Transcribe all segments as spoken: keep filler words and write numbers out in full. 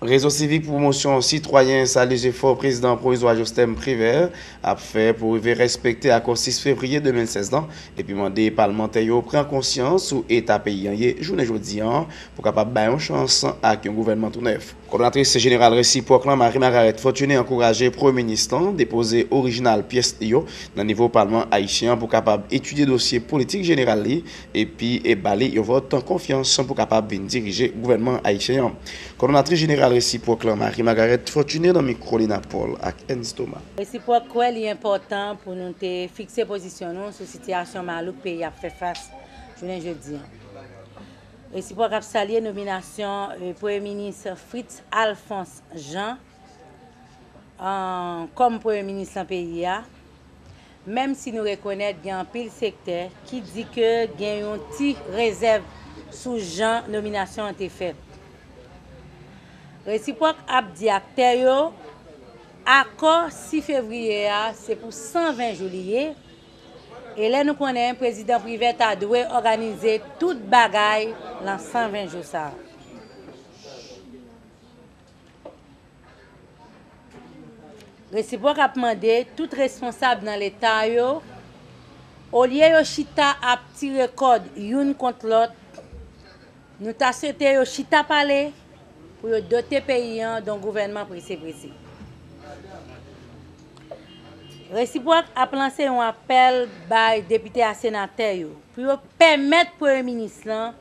Rezo Sivik pou Pwomosyon Sitwayen salye jefò prezidan pwovizwa Joslèm Privè ap fè pou rive respekte akò sis fevriye de mil sèz lan, epi mande palmantè yo pran konsyans sou eta peyi an ye jounen jodi an pou kapab bay yon chans ak yon gouvènman tou nèf. Kòdonatris jeneral Resipwòk lan, Marie Margareth Fortuné, ankouraje premye minis lan depoze orijinal pyès li yo nan nivo palman ayisyen an pou kapab etidye dosye politik jeneral li epi e ba li yon vòt konfyans pou kapab vin dirije gouvènman ayisyen an. Kòdonatris jeneral Resipwòk lan, Marie Margareth Fortuné, nan mikwo Lina Paul ak Ernst Thomas. Resipwòk kwè li enpòtan pou nou te fikse pozisyon nou sou sitiyasyon malouk peyi ap fè fas jounen jodi an. Resipwòk ap salye nominasyon, eh, Premye Minis Fritz Alphonse Jean, an, kòm Premye Minis nan peyi a, menm si nou rekonèt gen anpil sektè ki di ke gen yon ti rezèv sou jan nominasyon an te fèt. Resipwòk ap di aktè yo, akò sis fevriye a se pou san ven jou li ye, e lè nou konnen prezidan Privè ta dwe òganize tout bagay lan san ven jou sa a. Resipwòk ap mande tout responsab nan Leta yo, olye yo chita ap tire kòd youn kont lòt, nou ta swete yo chita pale pou yo dote peyi an d on gouvènman prese prese. Resipwòk ap lanse yon apèl bay depite a senatè yo pou yo pèmèt premye minis lan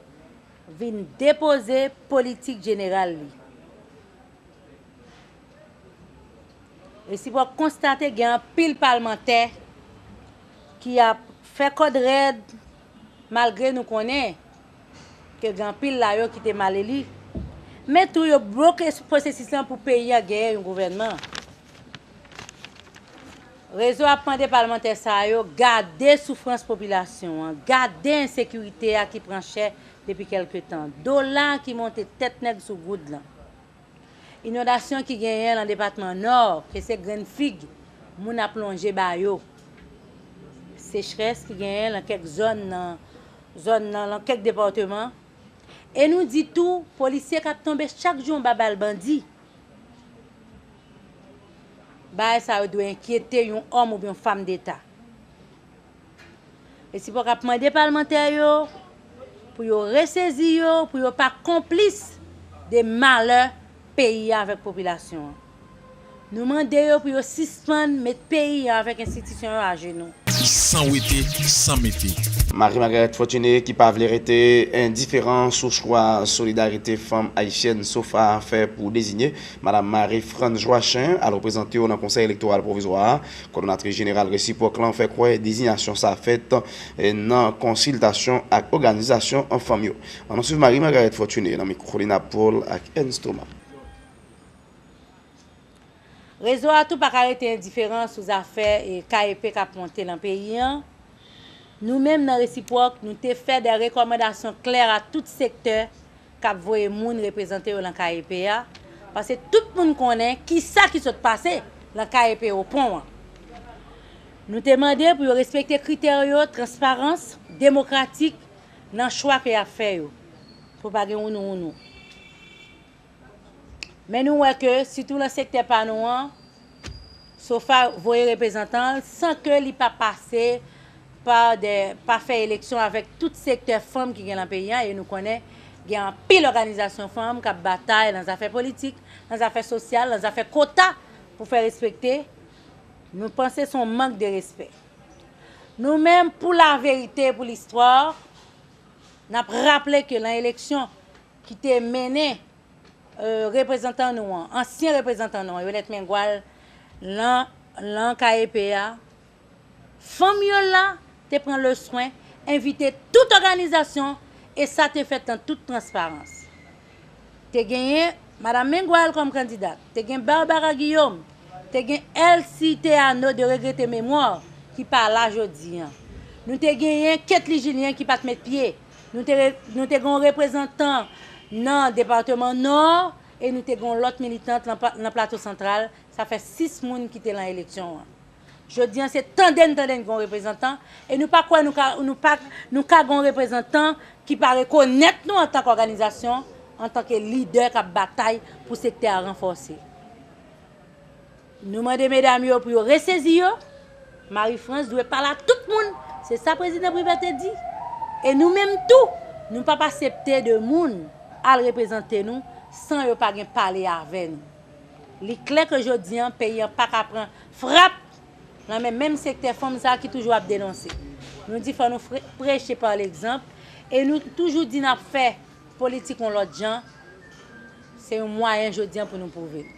vin depoze politik jeneral li. Resipwòk konstate gen anpil palmantè ki ap fè kòd rèd, malgre nou konnen ke gen anpil la yo ki te mal eli, men tou yo bloke pwosesis lan pou peyi a genyen yon gouvènman. Rezo ap mande palmantè sa yo gade soufrans popilasyon an, gade ensekirite a ki pran chè depi kèlke tan, dola ki monte tèt nèg sou goud lan, inondasyon ki genyen lan depatman Nò, ke se grenn fig moun ap lonje ba yo, sechrès ki genyen lan kèk zòn nan, zòn nan, lan kèk depatman, e nou di tou polisye k ap tonbe chak jou anba bal bandi. Bagay sa yo dwe enkyete yon òm oubyen yon fanm deta. Resipwòk ap mande palmantè yo pou yo resezi yo, pou yo pa konplis de malè peyi a avèk popilasyon an. Nou mande yo pou yo sispann met peyi a avèk enstitisyon yo ajenou. San wete, san mete. Marie Margareth Fortuné, ki pa vle rete endiferan sou chwa Solidarite Fanm Ayisyèn, SOFA, fè pou deziye Madam Marie Frantz Joachim al reprezante yo nan Konsèy Elektoral Pwovizwa a, kòdonatris jeneral Resipwòk lan fè kwè dezinyasyon sa a fèt, eh, nan konsiltasyon ak òganizasyon fanm yo. Ann swiv Marie Margareth Fortuné nan mikwo Lina Paul ak Ernst Thomas. Rezo a tou pa ka rete endiferan sou zafè, eh, K E P k ap monte lan peyi an. Nou menm nan Resipwòk, nou te fè de rekòmandasyon klè a tout sektè k ap voye moun reprezante yo lan K E P a, paske tout moun konnen kisa ki sot pase lan K E P Opon an. Nou te mande pou yo respekte kritè yo, transparans, demokratik nan chwa ke y ap fè yo, pou pa gen wounou wounou. Men nou wè ke, sitou lan sektè pa nou an, SOFA voye reprezantan l san ke li pa pase pa de, pa fè eleksyon avèk tout sektè fanm ki gen lan peyi an, e nou konnen gen anpil òganizasyon fanm k ap batay lan zafè politik, lan zafè sosyal, lan zafè kota pou fè respekte. Nou panse se yon mank de respè. Nou menm, pou laverite, pou listwa, n ap raple ke lan eleksyon ki te mennen, eh, reprezantan nou an, ansyen reprezantan nou an, Yolette Mengoal, lan, lan K E P a, fanm yo la te pran leswen envite tout òganizasyon, e sa te fèt an tout transparans. Te genyen Madam Mengoal kòm kandidat, te gen Barbara Guillaume, te gen Elsie Théano de regrete memwa ki pa la jodi an. Nou te genyen Ketly Julien ki pa t met pye. Nou te re-, nou te gen yon reprezantan nan depatman Nò e nou te gen yon lòt militant nan pa-, nan Plato Santral. Sa fè sis moun ki te lan eleksyon an. Jodi an, se tande n tande n gen yon reprezantan, e nou pa kwè nou ka, nou pa, nou ka gen yon reprezantan ki pa rekonèt nou antanke òganizasyon antanke lidè k ap batay pou sektè a ranfòse. Nou mande medam yo pou yo resezi yo. Marie France dwe pale a tout moun. Se sa prezidan Privè te di. E nou menm tou, nou p ap aksepte de moun al reprezante nou san yo pa gen pale avè nou. Li klè ke jodi an, peyi an pa ka pran frap nan men menm sektè fanm sa ki toujou ap denonse. Nou di fò nou fre- preche pa legzanp e nou toujou di n ap fè politik yon lòt jan. Se yon mwayen jodi an pou nou pwouve l.